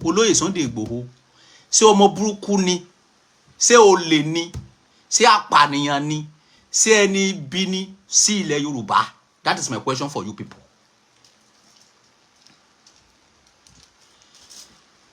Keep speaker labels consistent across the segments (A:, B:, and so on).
A: Olóyè Sunday Igboho, ṣé ọmọ burúkú ni? Ṣé olè ni? Ṣé apànìyàn ni? Ṣé ẹni ibi ni sí ilẹ̀ Yorùbá? That is my question for you people.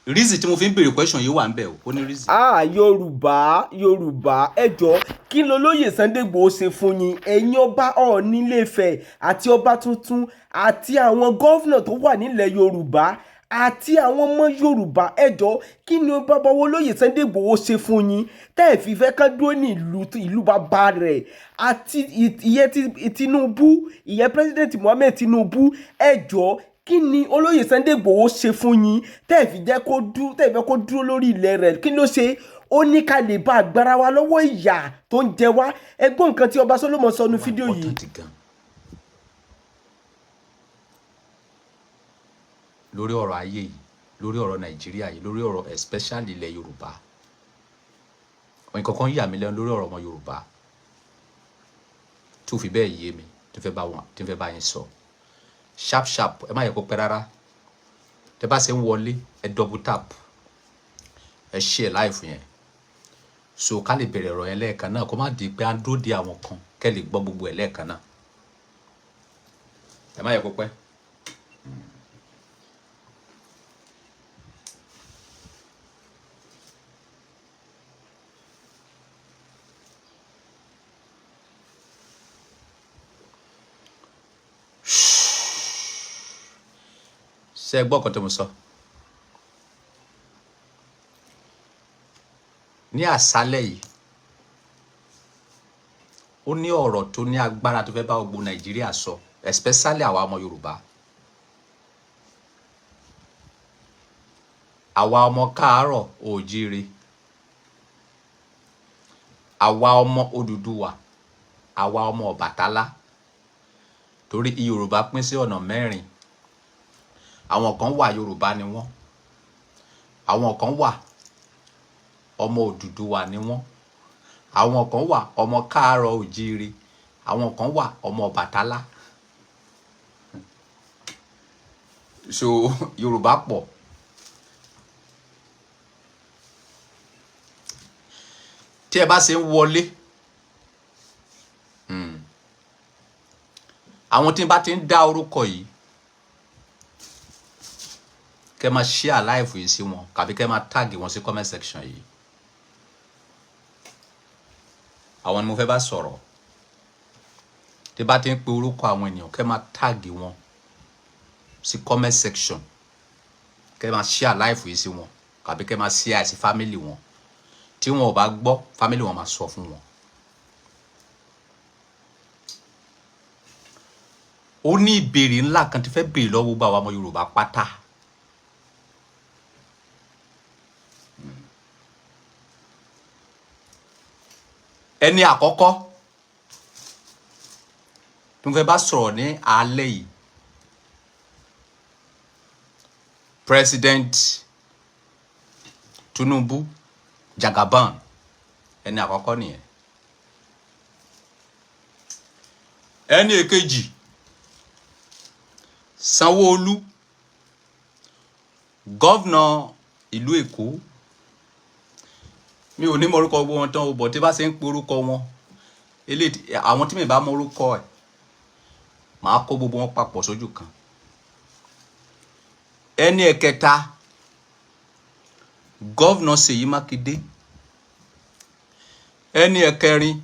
A: Reason tí mo fi ń béèrè question yìí wà ń bẹ̀ o, ó ní reason.
B: Ah, Yorùbá, Yorùbá, ẹ jọ̀ọ́, kí lolóyè Sunday Igboho ṣe fún yín? Ẹ̀yin ọba Ọọ̀ni Ilé-Ifẹ̀ àti ọba tuntun àti àwọn governor tó wà nílẹ̀ Yorùbá àti àwọn ọmọ Yorùbá, ẹ jọ̀ọ́, kí ni bàbá olóyè Sunday Igboho ṣe fún yín tẹ́ ẹ̀ fi fẹ́ kán dúró ní ìlú ìlú bàbá rẹ̀? Àti ìyẹn ti Tinubu, ìyẹn President Muhammed Tinubu, ẹ jọ̀ọ́, kí ni olóyè Sunday Igboho ṣe fún yín tẹ́ ẹ̀ fi jẹ́ kó dúró, tẹ́ ẹ̀ fẹ́ kó dúró lórí ilẹ̀ rẹ̀? Kí ló ṣe? Ó ní ká lè bá agbára wa lọ́wọ́ ìyà tó ń jẹ wá. Ẹ gbọ́ nǹkan tí ọba Solomon sọ nínú fídíò yìí.
A: Important gan lórí ọ̀rọ̀ ayé yìí, lórí ọ̀rọ̀ Nàìjíríà yìí, lórí ọ̀rọ̀ especially ilẹ̀ Yorùbá. Nǹkan kan yà mí lẹ́nu lórí ọ̀rọ̀ ọmọ Yorùbá tó fi bẹ́ẹ̀ yé mi, tó fẹ́ bá wọn, tó fẹ́ bá yín sọ sharp sharp. Ẹ má yẹ kó pẹ́ rárá. Tẹ bá ṣe ń wọlé, ẹ double tap, ẹ share live yẹn, so ká lè bẹ̀rẹ̀ ọ̀rọ̀ yẹn lẹ́ẹ̀kan náà, kó má di pé à ń dúró de àwọn kan, kẹ́ lè gbọ́ gbogbo ẹ̀ lẹ́ẹ̀kan náà. Ẹ má yẹ kó pẹ́. Ṣé ẹ gbọ́ nǹkan tó mo sọ ní àṣálẹ́ yìí? Ó ní ọ̀rọ̀ tó ní agbára tó fẹ́ bá gbogbo Nàìjíríà sọ, especially àwa ọmọ Yorùbá, àwa ọmọ káàárọ̀ oòjíire, àwa ọmọ Odùduwà, àwa ọmọ Ọbàtálá, torí Yorùbá pín sí ọ̀nà mẹ́rin. Àwọn kan wà, Yorùbá ni wọ́n. Àwọn kan wà, ọmọ Odùduwà ni wọ́n. Àwọn kan wà, ọmọ káàárọ̀ oòjíire. Àwọn kan wà, ọmọ Ọbàtálá. So Yorùbá pọ̀. Tí ẹ bá ṣe ń wọlé, àwọn tí n bá ti ń dá orúkọ yìí, kẹ́ máa share live yìí sí wọn, kàbí kẹ́ máa tag wọn sí comment section yìí. Àwọn ni mo fẹ́ bá sọ̀rọ̀. Tí bá ti ń pe orúkọ àwọn ènìyàn, kẹ́ máa tag wọn sí comment section, kẹ́ máa share live yìí sí wọn, kàbí kẹ́ máa share sí family wọn. Tí wọn ò bá gbọ́, family wọn máa sọ fún wọn. Ó ní ìbéèrè ńlá kan tí fẹ́ béèrè lọ́wọ́ gbogbo àwọn ọmọ Yorùbá pátá. Ẹni àkọ́kọ́ tí mo fẹ́ bá sọ̀rọ̀ ní alẹ́ yìí, President Tinubu Jagaban, ẹni àkọ́kọ́ nìyẹn. Ẹni èkejì, Sanwó-Olú, governor ìlú Èkó. Mi ò ní mọ orúkọ gbogbo wọn tán o, bọ̀ tí bá ṣe ń pe orúkọ wọn eléyìí, àwọn tí mi bá mọ orúkọ ẹ̀, màá kó gbogbo wọn papọ̀ sójú kan. Ẹni ẹ̀kẹta, Governor Ṣèyí Mákindé. Ẹni ẹ̀kẹrin,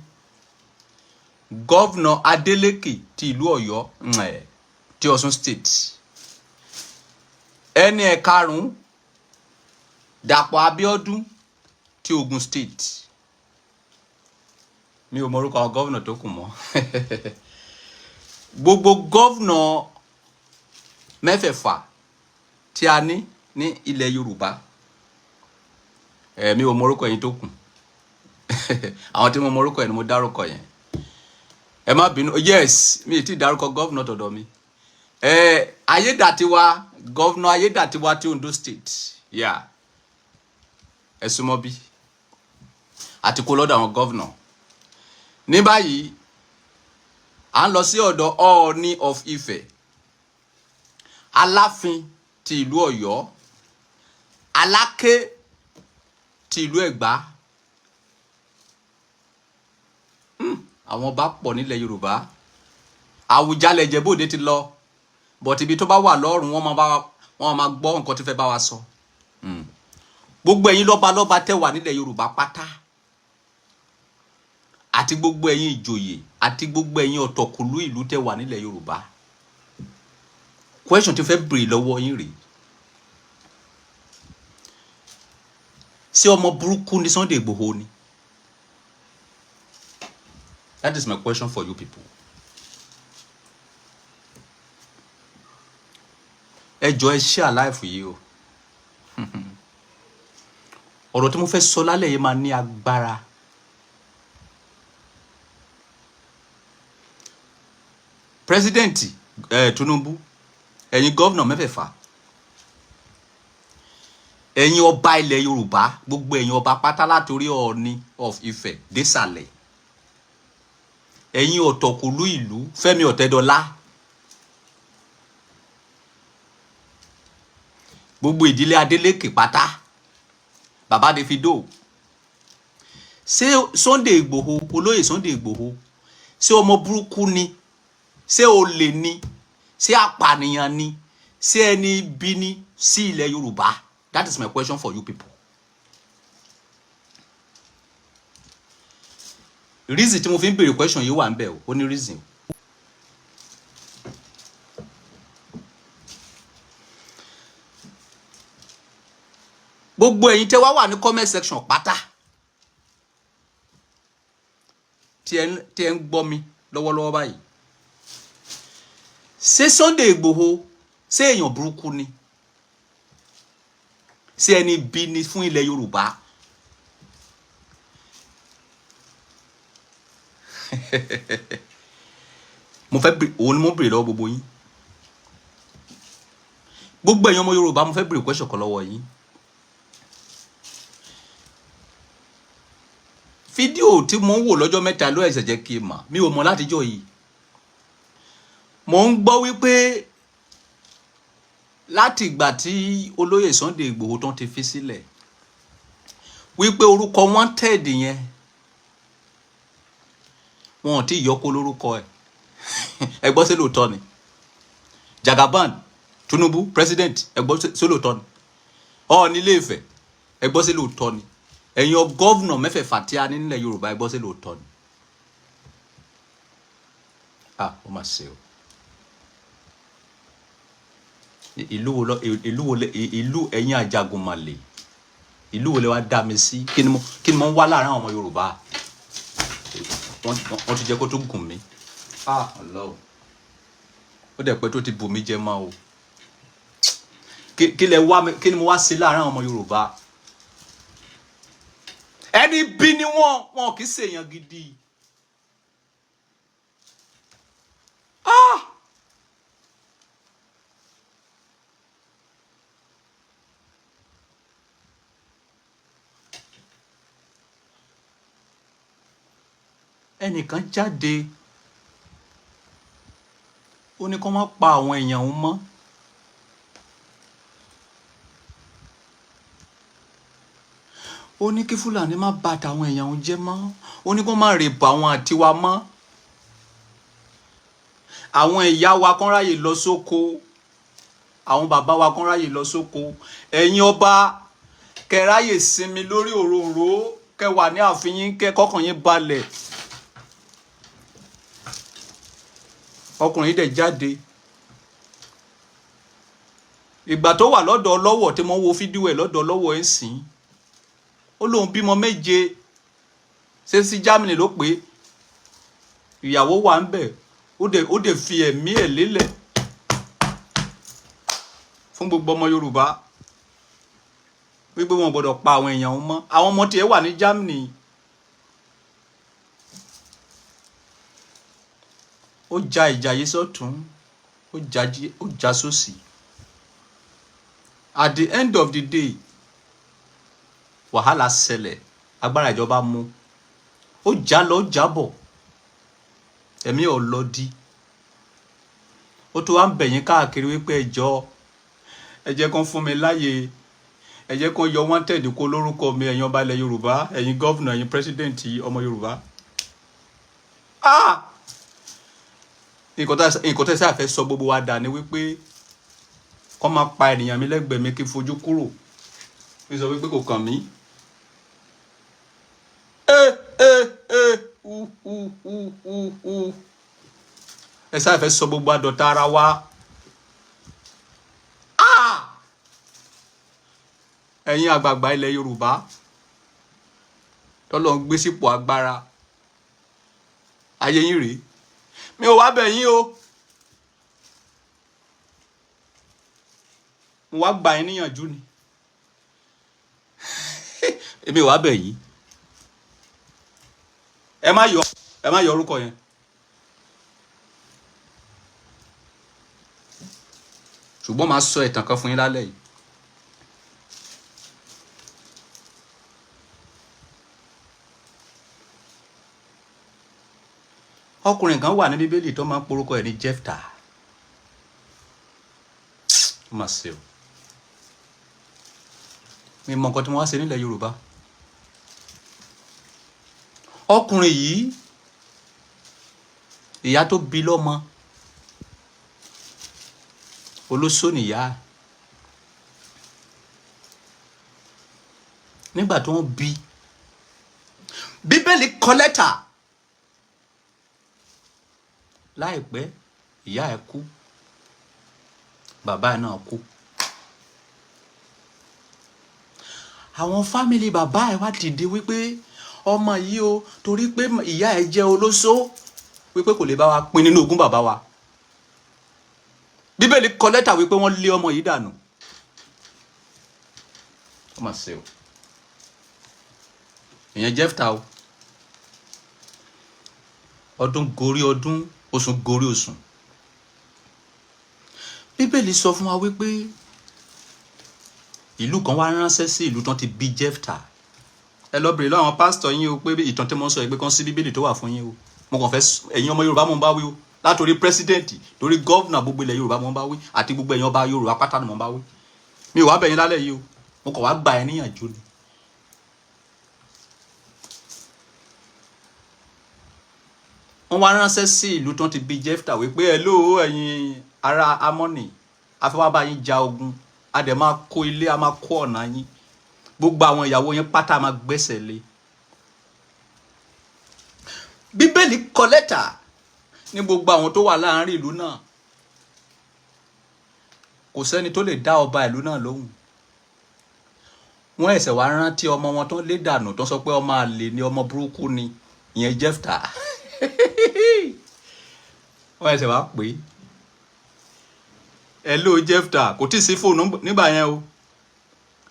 A: Governor Adeleke ti ìlú Ọ̀yọ́, ti Ọ̀ṣun State. Ẹni ẹ̀karùn-ún, Dàpọ̀ Abíọ́dún ti Ogun State. Mi ò mọ orúkọ àwọn governor tó kù mọ́. Gbogbo governor mẹ́fẹ̀ẹ̀fà tí a ní ní ilẹ̀ Yorùbá, mi ò mọ orúkọ yín tó kù. Àwọn tí mo mọ orúkọ yẹn ni mo dárúkọ yẹn, ẹ má bínú. Yes, mi ì tí ì dárúkọ governor tọ̀dọ̀ mi, Ayédàtiwa, Governor Ayédàtiwa ti Ondo State. Yeah, ẹ súnmọ́ bí àti kó lọ́dọ̀ àwọn governor. Ní báyìí, à ń lọ sí ọ̀dọ̀ Ọọ̀ni of Ifẹ̀, Aláàfin ti ìlú Ọ̀yọ́. Aláké ti ìlú Ẹ̀gbá. Àwọn ọba pọ̀ nílẹ̀ Yorùbá. Àwùjalẹ̀ Ìjẹ̀bú-Òde ti lọ, but ibi tó bá wà lọ́rùn, wọ́n máa bá wa, wọ́n máa gbọ́ nǹkan tí fẹ́ bá wa sọ. Gbogbo ẹ̀yin lọ́ba lọ́ba tẹ́ wà nílẹ̀ Yorùbá pátá, àti gbogbo ẹ̀yin ìjòyè, àti gbogbo ẹ̀yin ọ̀tọ̀kùlú ìlú tẹ́ wà nílẹ̀ Yorùbá, question tí fẹ́ béèrè lọ́wọ́ yín rèé: ṣé ọmọ burúkú ni Sunday Igboho ni? That is my question for you people. Ẹ jọ̀ọ́, ẹ share live yìí o. Ọ̀rọ̀ tí mo fẹ́ sọ lálẹ́ yìí máa ní agbára. President Tinubu, ẹ̀yin governor mẹ́fẹ̀ẹ̀fà, ẹ̀yin ọba ilẹ̀ Yorùbá, gbogbo ẹ̀yin ọba pátá látorí Ọọ̀ni of Ifẹ̀ désàlẹ̀, ẹ̀yin ọ̀tọ̀kùlú ìlú, Fẹ́mi Ọ̀tẹ́dọ́lá, gbogbo ìdílé Adélékè pátá, bàbá Davido, ṣé Sunday Igboho, olóyè Sunday Igboho, ṣé ọmọ burúkú ni? Ṣé olè ni? Ṣé apànìyàn ni? Ṣé ẹni ibi ni sí ilẹ̀ Yorùbá? That is my question for you people. Reason tí mo fi ń béèrè question yìí wà ń bẹ̀ o, ó ní reason. Gbogbo ẹ̀yin tẹ́ wá wà ní comment section pátá tí ẹ ń gbọ́ mi lọ́wọ́lọ́wọ́ báyìí, ṣé Sunday Igboho, ṣé èèyàn burúkú ni? Ṣé ẹni bí ni fún ilẹ̀ Yorùbá? Mo fẹ́ bèrè, òun ni mo bèrè lọ́wọ́ gbogbo yín, gbogbo ẹ̀yin ọmọ Yorùbá. Mo fẹ́ bèrè question kan lọ́wọ́ yín. Fídíò tí mo ń wò lọ́jọ́ mẹ́ta ló ẹ̀sẹ̀ jẹ́ kí n mọ̀, mi ò mọ̀ látijọ́ yìí. Mo ń gbọ́ wípé láti ìgbà tí olóyè Sunday Igboho tán ti fi sílẹ̀, wípé orúkọ wanted yẹn, wọn ò tí ì yọkó lórúkọ ẹ̀. Ẹ gbọ́, sí lóòótọ́ ni? Jagaban Tinubu, president, ẹ gbọ́, sí lóòótọ́ ni? Ọọ̀ni Ilé Ifẹ̀, ẹ gbọ́, sí lóòótọ́ ni? Ẹ̀yin governor mẹ́fẹ̀ẹ̀fà tí a ní nílẹ̀ Yorùbá, ẹ gbọ́, sí lóòótọ́ ni? Ah, ó mà ṣe o. Ìlú wo lọ, ìlú wo lẹ, ìlú ẹ̀yin Àjàgùnmàlè, ìlú wo lẹ wá dá mi sí? Kí ni mo ń wá láàrin àwọn ọmọ Yorùbá? Wọ́n ti jẹ́ kó tó gùn mí. Ah, Ọlọ́run, ó dẹ̀ pẹ́ tó ti bù mí jẹ mọ́ o. Kí lẹ wá mi? Kí ni mo wá sí láàrin àwọn ọmọ Yorùbá? Ẹni bí ni wọ́n, wọn kì í ṣèyàn gidi. Ah! Ẹnìkan jáde, ó ní kó má pa àwọn èèyàn òun mọ́. Ó ní kí Fúlàní má bà tàwọn èèyàn òun jẹ́ mọ́. Ó ní kó má rèpù àwọn àtiwa mọ́, àwọn ìyá wa kán ráyè lọ sóko, àwọn bàbá wa kán ráyè lọ sóko, ẹ̀yin ọba kẹ́ ráyè sinmi lórí òróǹro, kẹ́ wà ní ààfin yín, kẹ́ kọ́kàn yín balẹ̀. Ọkùnrin dẹ̀ jáde. Ìgbà tó wà lọ́dọ̀ ọlọ́wọ̀ tí mo ń wo fídíò ẹ̀ lọ́dọ̀ ọlọ́wọ̀ ẹ̀ ń sìn, ó lóun bímọ 7 ṣé sí Germany ló pé ìyàwó wà ń bẹ̀. Ó dẹ̀ fi ẹ̀mí ẹ̀ lélẹ̀ fún gbogbo ọmọ Yorùbá wípé wọn gbọ́dọ̀ pa àwọn èèyàn mọ́. Àwọn ọmọ tiẹ̀ wà ní Germany. Ó ja ìjà yìí sọ́tún, ó ja sósì. At the end of the day, wàhálà ṣẹlẹ̀, agbára ìjọba mú, ó já lọ, ó jábọ̀, ẹ̀mí ò lọ di. Ó tún wá ń bẹ̀yìn káàkiri wípé ẹ jọ̀ọ́, ẹ jẹ́ kán fún mi láàyè, Ẹ jẹ́ kó yọ wanted kó lórúkọ mi. Ẹ̀yin ọba ilẹ̀ Yorùbá, ẹ̀yin governor, ẹ̀yin president ọmọ Yorùbá, ah, nǹkan tẹ́ sáà fẹ́ sọ gbogbo wa dà ní wípé kọ́ máa pa ènìyàn mi lẹ́gbẹ̀ẹ́ mi, kí n fojú kúrò, mi sọ wípé kò kàn mí. Ẹ ẹ ẹ u u u u u, ẹ sáà fẹ́ sọ gbogbo àdọ̀tá ara wa. Ah! Ẹ̀yin àgbààgbà ilẹ̀ Yorùbá tọ́lọ́ ń gbé sípò agbára, ayé yín rèé. Mi ò wá bẹ̀ yín o, mo wá gbà yín níyànjú ni. Èmi ò wá bẹ̀ yín. Ẹ má yọ orúkọ yẹn. Ṣùgbọ́n màá sọ ìtàn kan fún yín lálẹ́ yìí. Ọkùnrin kan wà ní Bíbélì tó máa ń porúkọ ẹ̀ ní Jẹ́fítà. Ó mà ṣe o, mi mọ nǹkan tí wọ́n wá ṣe nílẹ̀ Yorùbá. Ọkùnrin yìí, ìyá tó bí lọ́mọ, olóṣó nìyá. Nígbà tó ń bí, Bíbélì kọ lẹ́tà, láìpẹ́ ìyá ẹ̀ kú, bàbá ẹ̀ náà kú. Àwọn family bàbá ẹ̀ wá dìde wípé ọmọ yìí o, torí pé ìyá ẹ̀ jẹ́ olóṣó, wípé kò lè bá wa pín nínú ogún bàbá wa. Bíbélì kọ lẹ́tà wípé wọ́n lé ọmọ yìí dànù. Ó mà ṣe o. Ìyẹn Jẹ́fítà o. Ọdún gorí ọdún, oṣù gorí oṣù, Bíbélì sọ fún wa wípé ìlú kan wá ránṣẹ́ sí ìlú tán ti bí Jẹ́fítà. Ẹ lọ bèrè lọ́wọ́ àwọn pásítọ̀ yín o pé ìtàn tí mo ń sọ yìí, pé kán sí Bíbélì tó wà fún yín o. Mo kàn fẹ́ ẹ̀yin ọmọ Yorùbá mo ń bá wí o, látòrí president, torí governor, gbogbo ilẹ̀ Yorùbá mo ń bá wí, àti gbogbo ẹ̀yin ọba Yorùbá pátá ni mo ń bá wí. Mi ò wá bẹ̀ yín lálẹ́ yìí o, mo kàn wá gbà ẹ́ níyànjú ni. Wọ́n wá ránṣẹ́ sí ìlú tán ti bí Jẹ́fítà wípé ẹ lóò, ẹ̀yin ará Ámọ́nì, a fẹ́ wá bá yín ja ogun, a dẹ̀ máa kó ilé, a máa kó ọ̀nà yín, gbogbo àwọn ìyàwó yín pátá a máa gbẹ́sẹ̀ lé. Bíbélì kọ lẹ́tà ní gbogbo àwọn tó wà láàárín ìlú náà, kò sẹ́ni tó lè dá ọba ìlú náà lóhùn. Wọ́n ẹ̀sẹ̀ wá rántí ọmọ wọn tó lé dànù, tó sọ pé ọmọ àlè ni, ọmọ burúkú ni, ìyẹn Jẹ́fítà. Wọ́n ẹ̀sẹ̀ wá pè é, hello Jẹ́fítà. Kò tí ì sí fóònù nígbà yẹn o,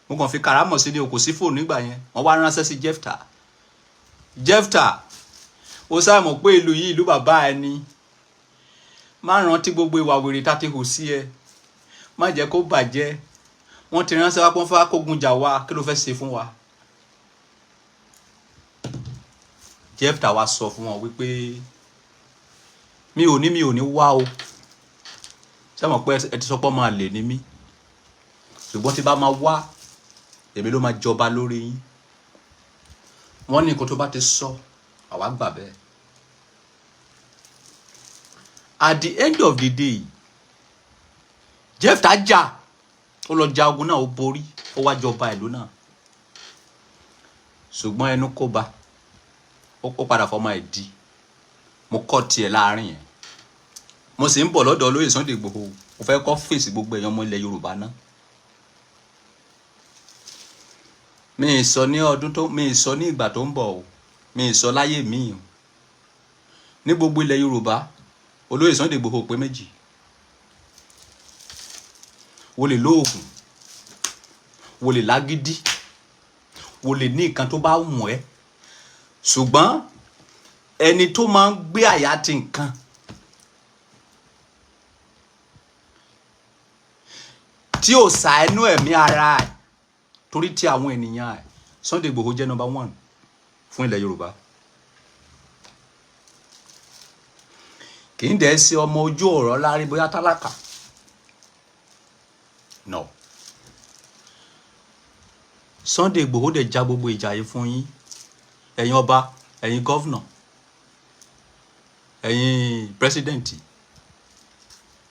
A: mo kàn fi karamọ̀ sí ni o, kò sí fóònù nígbà yẹn. Wọ́n wá ránṣẹ́ sí Jẹ́fítà. Jẹ́fítà, ó sáà mọ̀ pé ìlú yìí, ìlú bàbá ẹ ni. Má rántí gbogbo ìwà wèrè tá ti hù sí ẹ, má jẹ́ kó bàjẹ́. Wọ́n ti ránṣẹ́ wá pọ́n fún kógun jà wá, kí ló fẹ́ ṣe fún wa? Jẹ́fítà wá sọ fún wọn wípé mi ò ní wá o. Ṣé mọ̀ pé ẹ ti sọ pé ọmọ àlè ni mí? Ṣùgbọ́n tí bá máa wá, èmi ló máa jọba lórí yín. Wọ́n ní nǹkan tó bá ti sọ, àwa gbà bẹ́ẹ̀. At the end of the day, Jẹ́fítà jà, ó lọ ja ogun náà, ó borí, ó wá jọba ìlú náà. Ṣùgbọ́n ẹnu kó ba, ó padà fọmọ ẹ̀ di. Mo kọ́ tiẹ̀ láàrin yẹn, mo sì ń bọ̀ lọ́dọ̀ olóyè Sunday Igboho. Mo fẹ́ kọ́ fèsì gbogbo èèyàn ọmọ ilẹ̀ Yorùbá náà. Mi ì sọ ní ọdún tó, mi ì sọ ní ìgbà tó ń bọ̀ o, mi ì sọ láyé mi o. Ní gbogbo ilẹ̀ Yorùbá, olóyè Sunday Igboho pé méjì. Wo lè lóògùn, wo lè lágídí, wo lè ní nǹkan tó bá wù ẹ́, ṣùgbọ́n ẹni tó máa ń gbé àyà ti nǹkan tí ò sà ẹnu ẹ̀mí ara ẹ̀ torí tí àwọn ènìyàn ẹ̀, Sunday Igboho jẹ́ number one fún ilẹ̀ Yorùbá. Kì í dẹ̀ ṣe ọmọ ojú ọ̀rọ̀ lárí bóyá tálákà no. Sunday Igboho dẹ̀ ja gbogbo ìjà yìí fún yín, ẹ̀yin ọba, ẹ̀yin governor, ẹ̀yin president.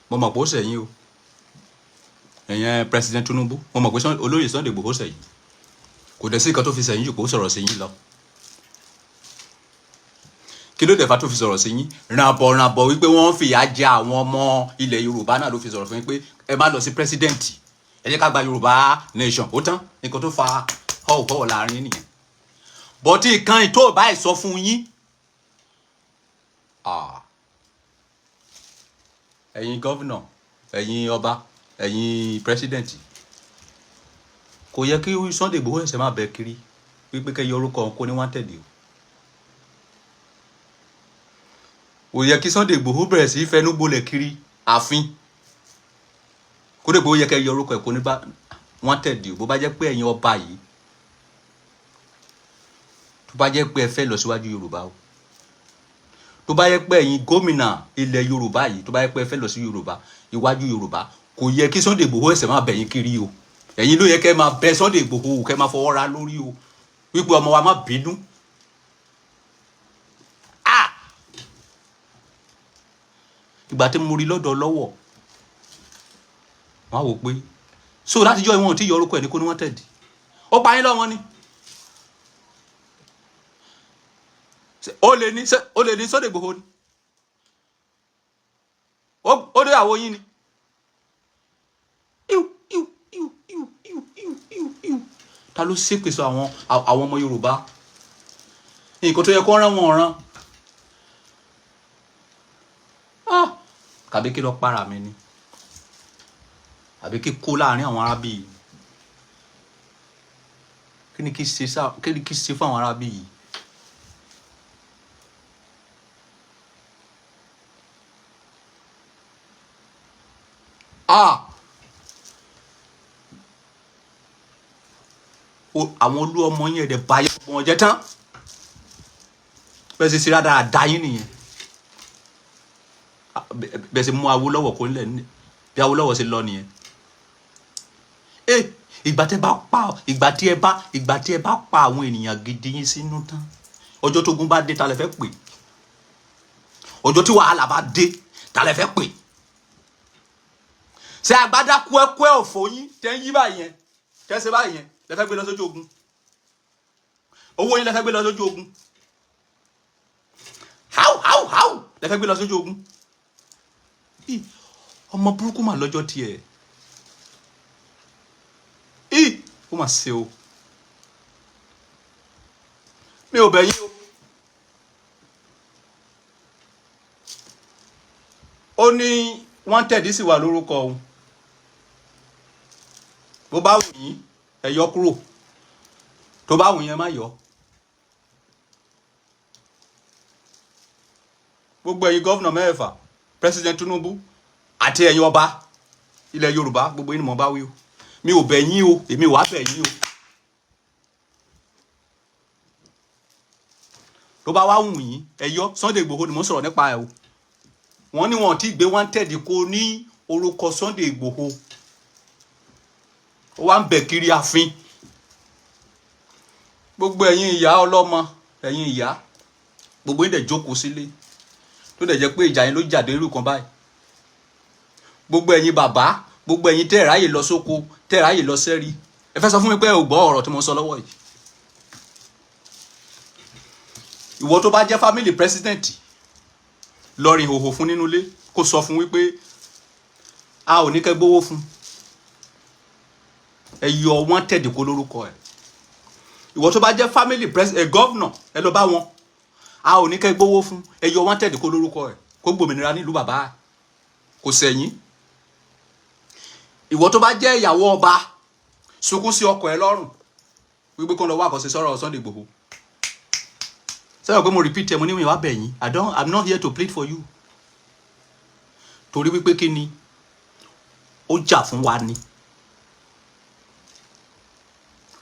A: Mo mọ̀ pé ó sẹ̀yìn o, ẹ̀yin President Tinubu. Mo mọ̀ pé olóyè Sunday Igboho sẹ̀yìn. Kò dẹ̀ sí nǹkan tó fi sẹ̀yìn jù pé ó sọ̀rọ̀ sí yín lọ. Kí ló dẹ̀ fa tó fi sọ̀rọ̀ sí yín? Rànbọ̀ rànbọ̀ wípé wọ́n ń fìyà jẹ àwọn ọmọ ilẹ̀ Yorùbá náà ló fi sọ̀rọ̀ fún yín pé ẹ má lọ sí president, ẹ jẹ́ ká gba Yorùbá nation. Ó tán. Nǹkan tó fa họ́wùhọ́wù láàrin nìyẹn. Bọ́tí ìkan ìtò báyìí sọ fún yín, ah, ẹ̀yin governor, ẹ̀yin ọba, ẹ̀yin president, kò yẹ kí Sunday Igboho ẹ̀sẹ̀ máa bẹ̀ kiri wípé kẹ́ yọ orúkọ òun kó ní wanted o. Kò yẹ kí Sunday Igboho bẹ̀rẹ̀ sí í fẹnu gbolẹ̀ kiri ààfin kó dé pé ó yẹ kẹ́ yọ orúkọ ẹ̀ kó ní bá wanted o. Bó bá jẹ́ pé ẹ̀yin ọba yìí, tó bá jẹ́ pé ẹ fẹ́ lọ síwájú Yorùbá o, tó bá yẹ pé ẹ̀yin gómìnà ilẹ̀ Yorùbá yìí, tó bá yẹ pé ẹ fẹ́ lọ sí Yorùbá, iwájú Yorùbá, kò yẹ kí Sunday Igboho ẹsẹ̀ máa bẹ̀ yín kiri o. Ẹ̀yin ló yẹ kẹ́ máa bẹ̀ Sunday Igboho, kẹ́ máa fọwọ́ ra lórí o, wípé ọmọ wa má bínú. Ah, ìgbà tí mo rí lọ́dọ̀ lọ́wọ́, wọ́n á wò pé so látijọ́ ìwọ̀n ò tí yọ orúkọ ẹ̀ ní kó ní wọ́n tẹ̀dí ó pa yín lọ́wọ́ ni. Ó lè ní Sunday Igboho ni ó dé àwo yín ni. Iu iu iu iu iu iu iu iu. Ta ló ṣépè sọ àwọn ọmọ Yorùbá? Nǹkan tó yẹ kó rán wọn rán. Ah, kàbí kí lọ para mi ni, àbí kí kó láàrin àwọn arábí yìí? Kí ni kí ṣe sá? Kí ni kí ṣe fún àwọn arábí yìí? Ah, àwọn olú ọmọ yẹn ẹ̀dẹ̀ báyọ̀ wọn jẹ́ tán. Bẹ́ẹ̀ ṣe ṣe rádaràda yín nìyẹn. Bẹ́ẹ̀ ṣe mú Awólọ́wọ̀ kó nílẹ̀ bí Awólọ́wọ̀ ṣe lọ nìyẹn. Ẹ ìgbà tẹ́ bá pa ìgbà tí ẹ bá ìgbà tí ẹ bá pa àwọn ènìyàn gidi yín sínú tán, ọjọ́ tógun bá dé, ta lẹ fẹ́ pè? Ọjọ́ tí wàhálà bá dé, ta lẹ fẹ́ pè? Ṣé agbádá kúẹ́kúẹ́ òfò yín tẹ́ ń yí báyìí yẹn, tẹ́ ṣe báyìí yẹn, lẹ fẹ́ gbé lọ sójú ogun? Owó yín lẹ fẹ́ gbé lọ sójú ogun? Háù háù háù lẹ fẹ́ gbé lọ sójú ogun? Ì, ọmọ burúkú mà lọ́jọ́ tiẹ̀. Ì, ó mà ṣe o. Mi ò bẹ̀ yín o. Ó ní wanted sì wà lórúkọ òun. Bó bá wù yín, ẹ yọ kúrò. Tó bá wù yín, ẹ má yọ. Gbogbo ẹ̀yin governor mẹ́fà, President Tinubu àti ẹ̀yin ọba ilẹ̀ Yorùbá, gbogbo yín ni mo bá wí o. Mi ò bẹ̀ yín o, èmi wàá bẹ̀ yín o. Tó bá wá wù yín, ẹ yọ. Sunday Igboho ni mo ń sọ̀rọ̀ nípa ẹ̀ o. Wọ́n ní wọn ti gbé wanted kó ní orúkọ Sunday Igboho. Ó wá ń bẹ̀ kiri ààfin. Gbogbo ẹ̀yin ìyá ọlọ́mọ, ẹ̀yin ìyá, gbogbo yín dẹ̀ jókòó sílé, tó dẹ̀ jẹ́ pé ìjà yín ló jáde irú kan báyìí. Gbogbo ẹ̀yin bàbá, gbogbo ẹ̀yin tẹ́ ẹ̀ ráyè lọ sóko, tẹ́ ẹ̀ ráyè lọ sẹ́rí, ẹ fẹ́ sọ fún mi pé ẹ ò gbọ́ ọ̀rọ̀ tí mo sọ lọ́wọ́ yìí? Ìwọ tó bá jẹ́ family president, lọ rìn hòhò fún nínú ilé, kó sọ fún wípé a ò ní kẹ́ gbówó fún ẹ, yọ wanted kó lórúkọ ẹ. Ìwọ tó bá jẹ́ family governor, ẹ lọ bá wọn, a ò ní kẹ́ gbówó fún ẹ, yọ wanted kó lórúkọ ẹ, kó gbòmìnira nílùú bàbá ẹ, kò sẹ̀yìn. Ìwọ tó bá jẹ́ ìyàwó ọba, sunkún sí ọkọ ẹ lọ́rùn wípé kó lọ wá àkọsí sọ̀rọ̀ Sunday Igboho. Sẹ́wọ̀n pé mo repeat ẹ̀, mo ní mi wá bẹ̀ yín. I'm not here to plead for you, torí wípé kí ni ó jà fún wa ni,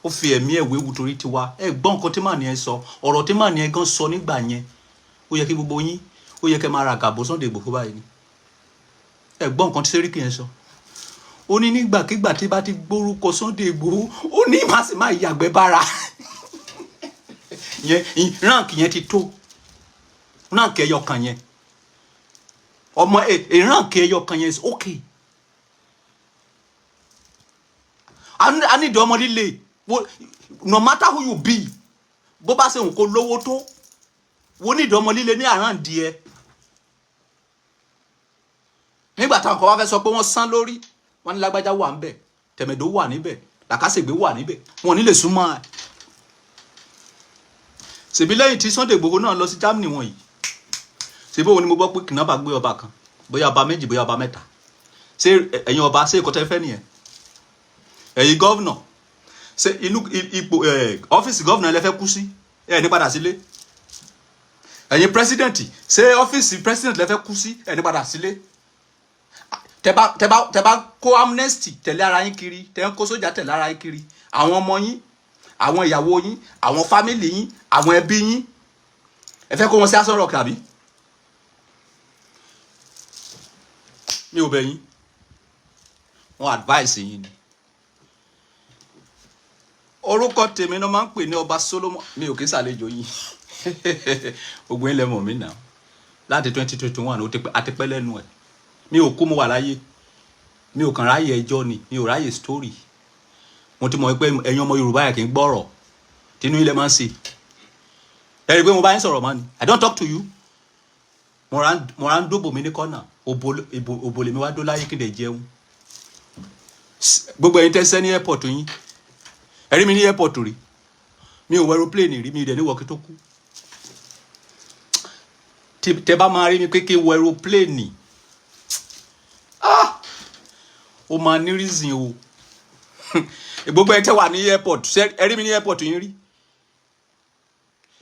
A: ó fi ẹ̀mí ẹ̀ wéwu torí tiwa. Ẹ gbọ́ nǹkan tí màá ní ẹ sọ, ọ̀rọ̀ tí màá ní ẹ gan sọ nígbà yẹn, ó yẹ kí gbogbo yín, ó yẹ kẹ́ máa ra gàbó Sunday Igboho báyìí ni. Ẹ gbọ́ nǹkan tí Sẹ́ríkì yẹn sọ. Ó ní nígbàkigbà tí bá ti gbórúkọ Sunday Igboho, ó ní má sì máa yàgbẹ́ bára yẹn. Rank yẹn ti tó, rank ẹyọ kan yẹn, ọmọ ẹ, rank ẹyọ kan yẹn is okay. A ní ìdí ọmọ líle. No matter who you be, bó bá ṣe òun kó lówó tó, wo ní ìdí ọmọ líle ní àràǹdí ẹ. Nígbà táwọn kan bá fẹ́ sọ pé wọ́n sán lórí wọn, ní lágbájá wà níbẹ̀, tẹ̀mẹ̀dó wà níbẹ̀, làkàṣègbè wà níbẹ̀, wọn ò ní lè súnmọ́ ẹ. Ṣèbí lẹ́yìn tí Sunday Igboho náà lọ sí Germany wọ̀nyí, ṣèbí òun ni mo gbọ́ pé kìnnàbà gbé ọba kan, bóyá ọba méjì, bóyá ọba mẹ́ta. Ṣé ẹ̀yin ọba, ṣé ìkọ́tẹ́ fẹ́ nìyẹn? Ẹ̀yin governor, ṣé inú ipò ọ́fíìsì governor ẹ lẹ fẹ́ kú sí, ẹ ní padà sílé? Ẹ̀yin president, ṣé ọ́fíìsì president lẹ fẹ́ kú sí, ẹ ní padà sílé? Tẹ bá kó amnesty tẹ̀lé ara yín kiri, tẹ ń kó sójà tẹ̀lé ara yín kiri, àwọn ọmọ yín, àwọn ìyàwó yín, àwọn family yín, àwọn ẹbí yín, ẹ fẹ́ kó wọn sí Aso Rock àbí? Mi ò bẹ̀ yín, wọ́n advice yín ni. Orúkọ tèmi náà máa ń pè ní Ọba Solomon. Mi ò kí ń ṣàlejò yín, gbogbo yín lẹ mọ̀ mí náà láti 2021. Ó ti pẹ́, àti pẹ́ lẹ́nu ẹ̀. Mi ò kú, mo wà láyé. Mi ò kàn ráyè ẹjọ́ ni, mi ò ráyè story. Mo ti mọ̀ pé ẹ̀yin ọmọ Yorùbá yẹn kì í gbọ́rọ̀, tinú ilẹ̀ máa ń ṣe. Ẹ rí i pé mo bá yín sọ̀rọ̀ mọ́ ni. I don't talk to you. Mo ra ń dóbò mi ní kọ́nà òbò lèmi wá dó láyé kí n lè jẹun. Gbogbo ẹ̀yin tẹ́sẹ́ ní airport yín, ẹ rí mi ní airport rí? Mi ò wọ aeroplane rí, mi ì dẹ̀ ní wọ́ọ̀kì tó kú. Tẹ bá máa rí mi pé kí n wọ aeroplane, ah, ó máa ní reason o. Gbogbo ẹ tẹ́ wà ní airport, ṣé ẹ rí mi ní airport yín rí?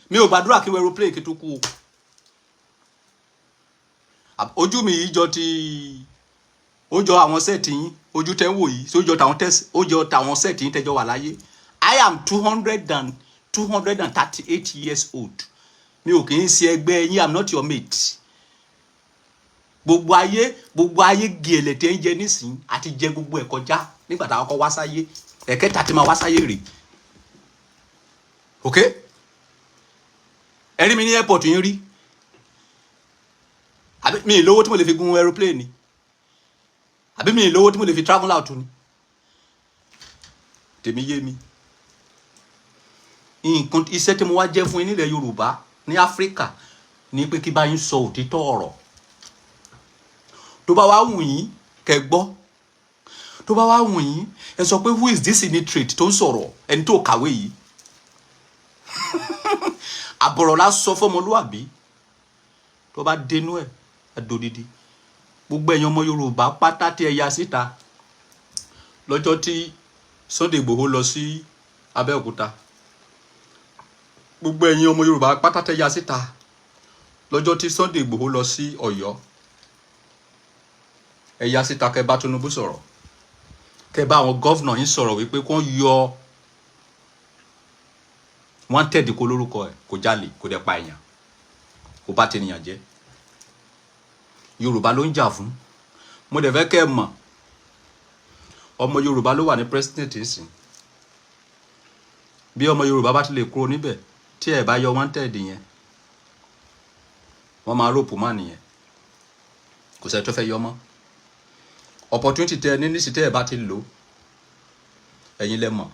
A: Mi ò gbàdúrà kí n wọ aeroplane kí n tó kú o. Ojú mi yìí jọ ti, ó jọ àwọn set yín, ojú tẹ́ ń wò yìí, ó jọ tàwọn tẹ́sí, ó jọ tàwọn set yín tẹ́jọ́ wà láyé. I am 238 years old. Mi ò kì í ṣe ẹgbẹ́ yín. I'm not your mate. Gbogbo ayé gèlè tẹ́ ń jẹ nísìnyí àti jẹ gbogbo ẹ̀ kọjá nígbà táwọn kọ́ wá sáyé. Ẹ̀kẹta tí máa wá sáyé rè. Ok, ẹ rí mi ní airport yín rí àbí? Mi ì lówó tí mo lè fi gun aeroplane ni, àbí mi ì lówó tí mo lè fi travel out ni? Tèmi yé mi. Nǹkan iṣẹ́ tí mo wá jẹ́ fún yín nílẹ̀ Yorùbá ní Áfíríkà ní pé kí bá yín sọ òtítọ́ ọ̀rọ̀. Tó bá wá wù yín kẹ́ gbọ́, tó bá wá wù yín, ẹ sọ pé, "Who is this illiterate tó ń sọ̀rọ̀, ẹni tó kàwé yìí?" Àbọ̀rọ̀ la sọ fọmọlúwàbí, tó bá dénú ẹ̀ adòdìdí. Gbogbo ẹ̀yin ọmọ Yorùbá pátá tí ẹ ya síta lọ́jọ́ tí Sunday Igboho lọ sí Abẹ́òkúta, gbogbo ẹ̀yin ọmọ Yorùbá pátá tẹ́ ya síta lọ́jọ́ tí Sunday Igboho lọ sí Ọ̀yọ́, ẹ ya síta kẹ́ bá Tinubu sọ̀rọ̀, kẹ́ bá àwọn governor yín sọ̀rọ̀ wípé kó yọ wanted kó lórúkọ ẹ̀. Kò jalè, kò dẹ̀ pa èèyàn, kò bá tènìyàn jẹ́. Yorùbá ló ń jà fún. Mo dẹ̀ fẹ́ kẹ́ ẹ mọ̀, ọmọ Yorùbá ló wà ní president nsìn. Bí ọmọ Yorùbá bá ti lè kúrò níbẹ̀, tí ẹ bá yọ wanted yẹn, wọ́n máa rope má nìyẹn. Kò sẹ́ni tó fẹ́ yọ mọ́. Opportunity tẹ ní nísì, tẹ́ ẹ bá ti lò, ẹ̀yin lẹ mọ̀.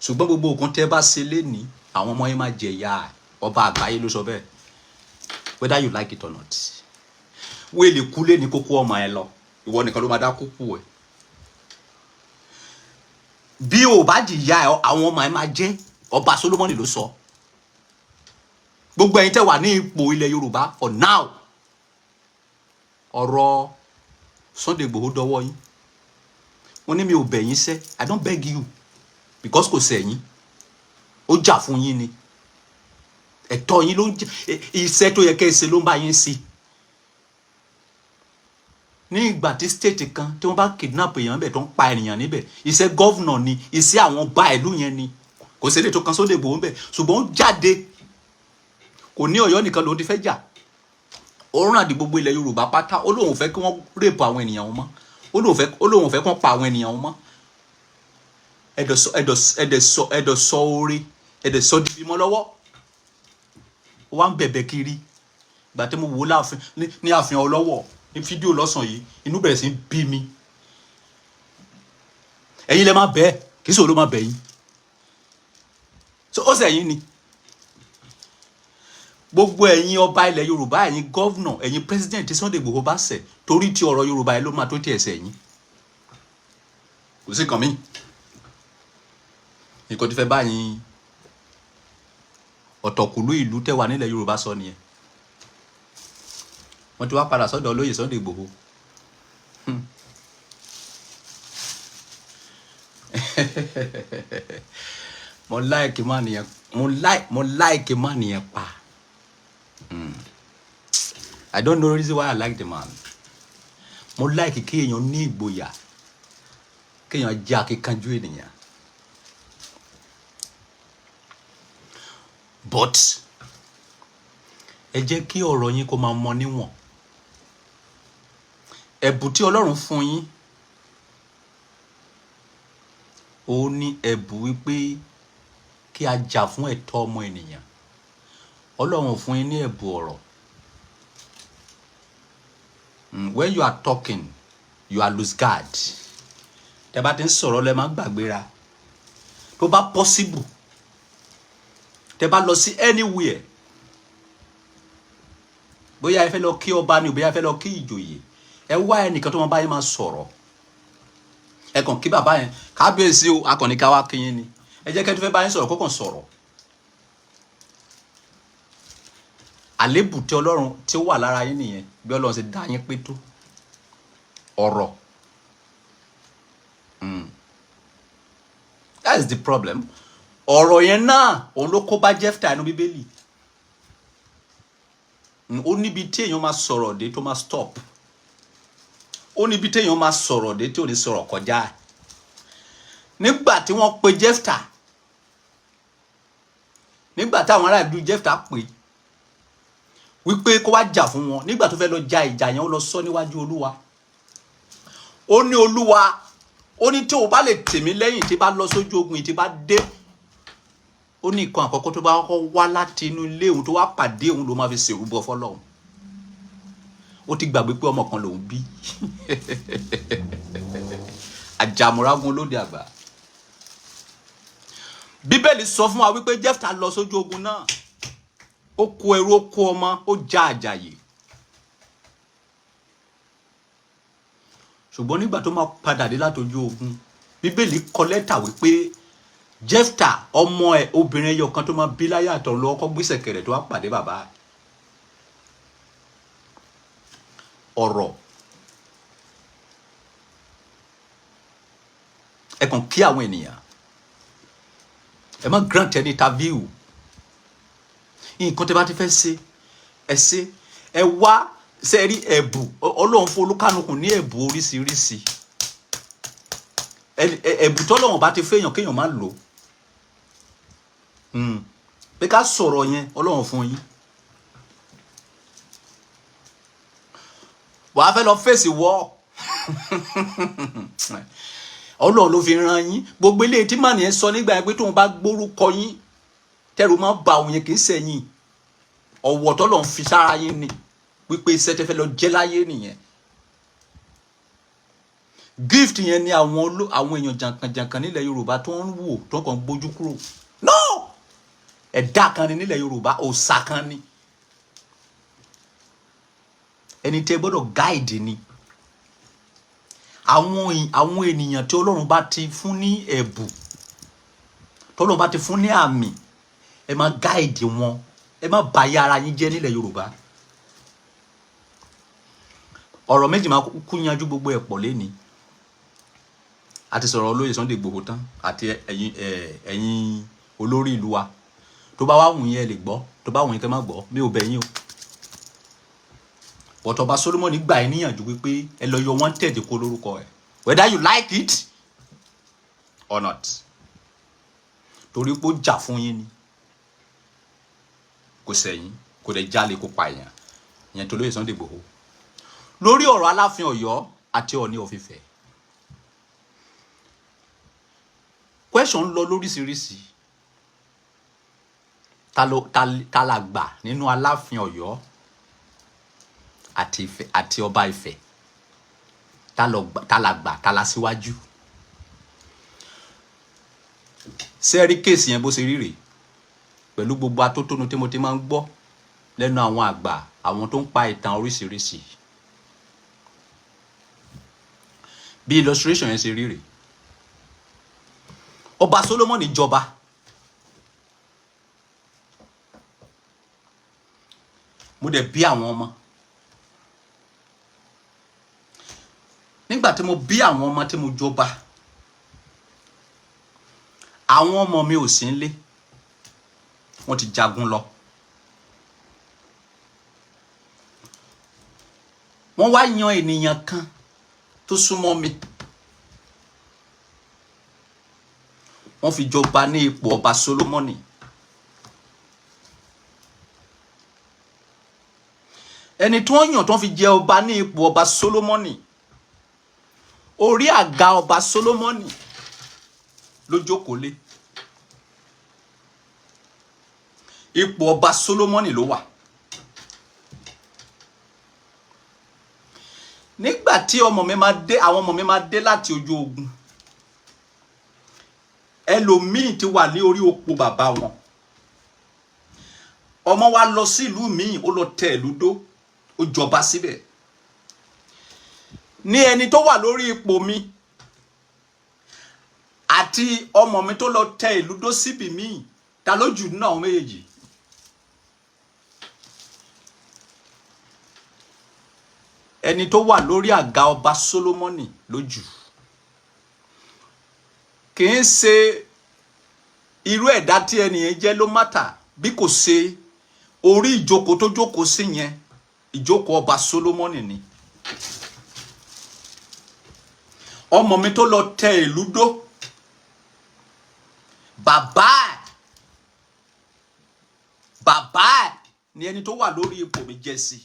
A: Ṣùgbọ́n gbogbo nǹkan tẹ́ bá ṣe lénìí, àwọn ọmọ yẹn máa jẹ ìyà. Ọba àgbáyé ló sọ bẹ́ẹ̀, whether you like it or not. Wéèlì kú lé ní kókó ọmọ ẹ lọ, ìwọ nìkan ló máa dá kúkú ẹ. Bí o bá jìyà ẹ, àwọn ọmọ ẹ máa jẹ. Ọba Solomoni ló sọ. Gbogbo ẹ̀yin tẹ́ wà ní ipò ilẹ̀ Yorùbá for now, ọ̀rọ̀ Sunday Igboho dọwọ́ yín. Wọ́n ní mi ò bẹ̀ yín sẹ́. I don't beg you because kò sẹ̀yìn, ó jà fún yín ni. Ẹ̀tọ́ yín ló ń jẹ, iṣẹ́ tó yẹ kẹ́ ẹ ṣe ló ń bá yín sí. Ní ìgbà tí state kan tí wọ́n bá kidnap èèyàn níbẹ̀, tó ń pa ènìyàn níbẹ̀, iṣẹ́ governor ni, iṣẹ́ àwọn ọba ìlú yẹn ni. Kò sí èdè tó kan Sunday Igboho níbẹ̀, ṣùgbọ́n ó jáde, kò ní Ọ̀yọ́ nìkan ló ti fẹ́ jà. Ó ràn dí gbogbo ilẹ̀ Yorùbá pátá. Ó lóun fẹ́ kí wọ́n rape àwọn ènìyàn wọn mọ́. Ó lóun fẹ́ kán pa àwọn ènìyàn mọ́. Ẹ̀dọ̀ sọ oore, ẹ̀dọ̀ sọ di bímọ lọ́wọ́. Ó wá ń bẹ̀bẹ̀ kiri. Ìgbà tí mo wò ó láàfin, ní ààfin Ọlọ́wọ̀, ní fídíò lọ́sàn yìí, inú bẹ̀rẹ̀ sí í bí mi. Ẹ̀yin lẹ máa bẹ́ẹ̀, kì í sòro ló máa bẹ̀ yín. So ó sẹ̀yìn ni gbogbo ẹ̀yin ọba ilẹ̀ Yorùbá, ẹ̀yin governor, ẹ̀yin president tí Sunday Igboho bá ṣẹ̀, torí tí ọ̀rọ̀ Yorùbá yẹn ló máa tó tiẹ̀ ṣẹ̀ yín. Kò sí kàn mí nǹkan tó fẹ́ báyìí. Ọ̀tọ̀kùlú ìlú tẹ́wà nílẹ̀ Yorùbá sọ nìyẹn. Wọ́n ti wá padà sọ́dọ̀ olóyè Sunday Igboho. Mo like man yẹn, mo like man yẹn pa. I don't know the reason why I like the man. Mo like kí èèyàn ní ìgboyà, kéèyàn jẹ́ akíkanjú ènìyàn. But ẹ jẹ́ kí ọ̀rọ̀ yín kó máa mọ níwọ̀n. Ẹ̀bùn tí Ọlọ́run fún yín, ó ní ẹ̀bùn wípé kí a jà fún ẹ̀tọ́ ọmọ ènìyàn. Ọlọ́run fún yín ní ẹ̀bùn ọ̀rọ̀. When you are talking, you are lose guard. Tẹ́ bá ti ń sọ̀rọ̀, lẹ máa ń gbàgbéra. Tó bá possible, tẹ́ bá lọ sí anywhere, bóyá ẹ fẹ́ lọ kí ọba ni o, bóyá ẹ fẹ́ lọ kí ìjòyè, ẹ wá ẹnìkan tó máa bá yín máa sọ̀rọ̀. Ẹ kàn kí bàbá yẹn, "Kábíyèsí o, akànnì ká wá kí yín ni." Ẹ jẹ́ kẹ́ tó fẹ́ bá yín sọ̀rọ̀ kó kàn sọ̀rọ̀. Àlébù tí Ọlọ́run tí ó wà lára yín nìyẹn, bí Ọlọ́run ṣe dá yín pé tó ọ̀rọ̀. That is the problem. Ọ̀rọ̀ yẹn náà, òun ló kó bá Jẹ́fítà inú Bíbélì. Ó níbi tí èèyàn máa sọ̀rọ̀ dé tó máa stop. Ó níbi tí èèyàn máa sọ̀rọ̀ dé tí ò ní sọ̀rọ̀ kọjá. Nígbà tí wọ́n pe Jẹ́fítà, nígbà táwọn ará ìlú Jẹ́fítà pè wípé kó wá jà fún wọn, nígbà tó fẹ́ lọ ja ìjà yẹn, ó lọ sọ níwájú Olúwa. Ó ní, "Olúwa," ó ní, "tí o bá lè tì mí lẹ́yìn, tí bá lọ sójú ogun yìí, tí bá dé," ó ní, "nǹkan àkọ́kọ́ tó bá kọ́kọ́ wá láti inú ilé òun tó wá pàdé òun ló máa fi ṣèrúbọ fọ́lọ́run." Ó ti gbàgbé pé ọmọ kan lòun bí, àjàmúrágún lóde àgbà. Bíbélì sọ fún wa wípé Jẹ́fítà lọ sójú ogun náà, ó kó ẹrú, ó kó ọmọ, ó já àjàyè. Ṣùgbọ́n nígbà tó máa padà dé látọjú ogun, Bíbélì kọ lẹ́tà wípé Jẹ́fítà, ọmọ ẹ̀ obìnrin ẹyọ kan tó máa bí láyé àtọ̀run, lọ́wọ́ kọ́ gbèsè kẹrẹ̀ tó wá pàdé bàbá. Ọ̀rọ̀ ẹ kàn kí àwọn ènìyàn, ẹ má grant any interview. Nǹkan tẹ́ bá ti fẹ́ ṣe, ẹ ṣe. Ẹ wá ṣe rí ẹ̀bù Ọlọ́run fún olúkánukù ní ẹ̀bù oríṣiríṣi. Ẹ̀bù tọ́lọ́run bá ti fẹ́yàn kéèyàn má lò pé ká sọ̀rọ̀ yẹn, Ọlọ́run fún yín. Wàá fẹ́ lọ fèsì wọ́, Ọlọ́run ló fi ran yín. Gbogbo eléyìí tí màní ẹ sọ nígbà yẹn pé tóun bá gbórúkọ yín, tẹ́rù máa ń ba òun yẹn, kì í sẹ́yìn. Ọ̀wọ̀ tọ́lọ́run fi sára yín ni wípé iṣẹ́ tẹ́ fẹ́ lọ jẹ́ láyé nìyẹn. Gift yẹn ni àwọn èèyàn jàǹkànjàǹkàn nílẹ̀ Yorùbá tó ń wò, tó kàn gbójú kúrò. No, ẹ̀dá kan ni nílẹ̀ Yorùbá, òòṣà kan ni, ẹni tẹ́ gbọ́dọ̀ guide ni àwọn ènìyàn tí Ọlọ́run bá ti fún ní ẹ̀bù, tọ́lọ́run bá ti fún ní àmì. Ẹ má guide wọn, ẹ má bà ayé ara yín jẹ́ nílẹ̀ Yorùbá. Ọ̀rọ̀ méjì máa kú yanjú gbogbo ẹ̀ pọ̀ lẹ́ni. A ti sọ̀rọ̀ olóyè Sunday Igboho tán àti ẹ̀yin olórí ìlú wa. Tó bá wá wù yín, ẹ lè gbọ́. Tó bá wù yín, kẹ́ má gbọ́, mi ò bẹ̀ yín o. But ọba Solomoni gbà ẹ́ níyànjú wípé ẹ lọ yọ wanted kó lórúkọ ẹ̀, whether you like it or not, torí pé ó jà fún yín ni, kò sẹ̀yìn, kò dẹ̀ jalè, kó pa èèyàn. Ìyẹn tó lóye Sunday Igboho. Lórí ọ̀rọ̀ Aláàfin Ọ̀yọ́, Àti Ọọ̀ni of Ifẹ̀. Question ń lọ lóríṣiríṣi. Ta ló ta la gbà nínú Aláàfin Ọ̀yọ́ àti Ifẹ̀ àti ọba Ifẹ̀? Ta ló ta la gbà, ta la síwájú? Ṣé ẹ rí case yẹn bó ṣe rí rèé? Pẹ̀lú gbogbo atótónu tí mo ti máa ń gbọ́ lẹ́nu àwọn àgbà, àwọn tó ń pa ìtàn oríṣiríṣi. Bí illustration yẹn ṣe rí rèé. Ọba Solomoni jọba. Mo dẹ̀ bí àwọn ọmọ. Nígbà tí mo bí àwọn ọmọ tí mo jọba, àwọn ọmọ mi ò sí nílé. Wọ́n ti jagun lọ. Wọ́n wá yan ènìyàn kan tó súnmọ́ mi. Wọ́n fi jọba ní ipò ọba Solomoni. Ẹni tí wọ́n yàn tó fi jẹ ọba ní ipò ọba Solomoni, orí àga ọba Solomoni ló jókòó lé. Ipò ọba Solomoni ló wà. Nígbà tí ọmọ mi máa dé, àwọn ọmọ mi máa dé láti ojú ogun, ẹlòmíì ti wà ní orí oko bàbá wọn. Ọmọ wa lọ sí ìlú míì, ó lọ tẹ ìlú dó, ó jọba síbẹ̀. Ní ẹni tó wà lórí ipò mi àti ọmọ mi tó lọ tẹ ìlú dó síbì míì, ta ló jù nínú àwọn méjèèjì? Ẹni tó wà lórí àga ọba Solomoni ló jù. Kì í ṣe irú ẹ̀dá tí ẹnìyẹn jẹ́ ló mátà, bí kò ṣe orí ìjókòó tó jókòó sí yẹn, ìjókòó ọba Solomoni ni. Ọmọ mi tó lọ tẹ ìlú dó, bàbá ẹ̀, bàbá ẹ̀ ni ẹni tó wà lórí ipò mi jẹ́ sí,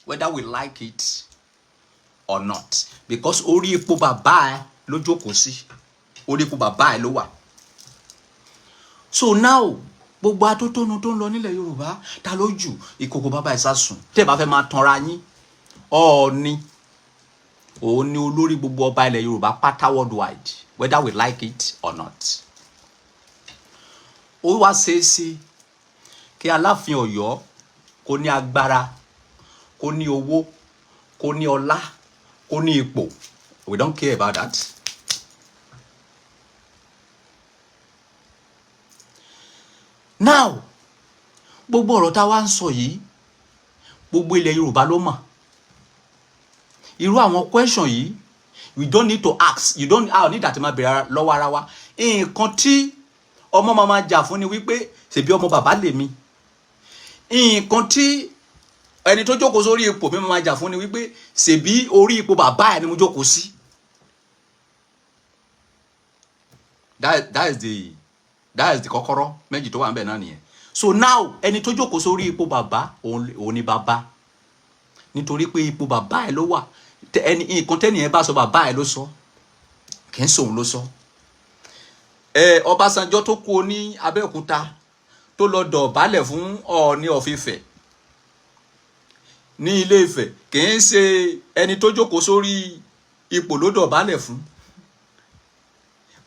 A: whether we like it or not, because orí ipò bàbá ẹ̀ ló jókòó sí, orí ipò bàbá ẹ̀ ló wà. So now, gbogbo atótónu tó ń lọ nílẹ̀ Yorùbá, ta ló jù? Ìkòkò bàbá ẹ̀ sásùn. Tẹ́ ẹ bá fẹ́ máa tanra yín, Ọọ̀ni òun ni olórí gbogbo ọba ilẹ̀ Yorùbá pátá worldwide, whether we like it or not. Ó wá ṣeé ṣe kí Aláàfin Ọ̀yọ́ kó ní agbára, kó ní owó, kó ní ọlá, kó ní ipò. We don't care about that. Now, gbogbo ọ̀rọ̀ tá a wá ń sọ yìí, gbogbo ilẹ̀ Yorùbá ló mọ̀. Irú àwọn question yìí, we don't need to ask. You don't, a ò ní ìdàtí máa bèrè lọ́wọ́ ara wa. Nǹkan tí ọmọ máa máa jà fún ni wípé ṣèbí ọmọ bàbá lèmi. Nǹkan tí ẹni tó jókòó sórí ipò mi máa jà fún ni wípé ṣèbí orí ipò bàbá ẹ̀ ni mo jókòó sí. That is the kọ́kọ́rọ́ méjì tó wà níbẹ̀ náà nìyẹn. So now, ẹni tó jókòó sórí ipò bàbá, òun ni bàbá, nítorí pé ipò bàbá ẹ̀ ló wà. Ẹni nǹkan tẹ́nìyẹn bá sọ, bàbá ẹ̀ ló sọ, kì í sòun ló sọ. Ẹ Ọbásanjọ́ tó kú ní Abẹ́òkúta tó lọ dọ̀bálẹ̀ fún Ọọ̀ni of Ifẹ̀ ní Ilé Ifẹ̀, kì í ṣe ẹni tó jókòó sórí ipò ló dọ̀bálẹ̀ fún,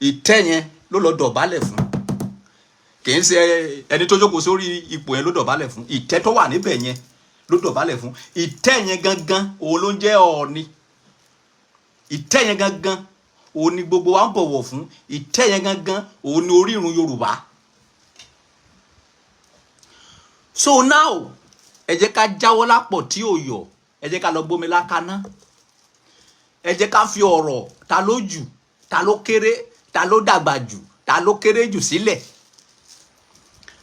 A: ìtẹ́ yẹn ló lọ dọ̀bálẹ̀ fún. Kì í ṣe ẹni tó jókòó sórí ipò yẹn ló dọ̀bálẹ̀ fún, ìtẹ́ tó wà níbẹ̀ yẹn ló dọ̀bálẹ̀ fún. Ìtẹ́ yẹn gangan òun ló ń jẹ́ Ọọ̀ni. Ìtẹ́ yẹn gangan òun ni gbogbo wa ń bọ̀wọ̀ fún. Ìtẹ́ yẹn gangan òun ni orírun Yorùbá. So now, ẹ jẹ́ ká jáwọ́ lápọ̀ tí ò yọ̀, ẹ jẹ́ ká lọ gbómi lákaná, ẹ jẹ́ ká fi ọ̀rọ̀ ta ló jù, ta ló kéré, ta ló dàgbà jù, ta ló kéré jù sílẹ̀.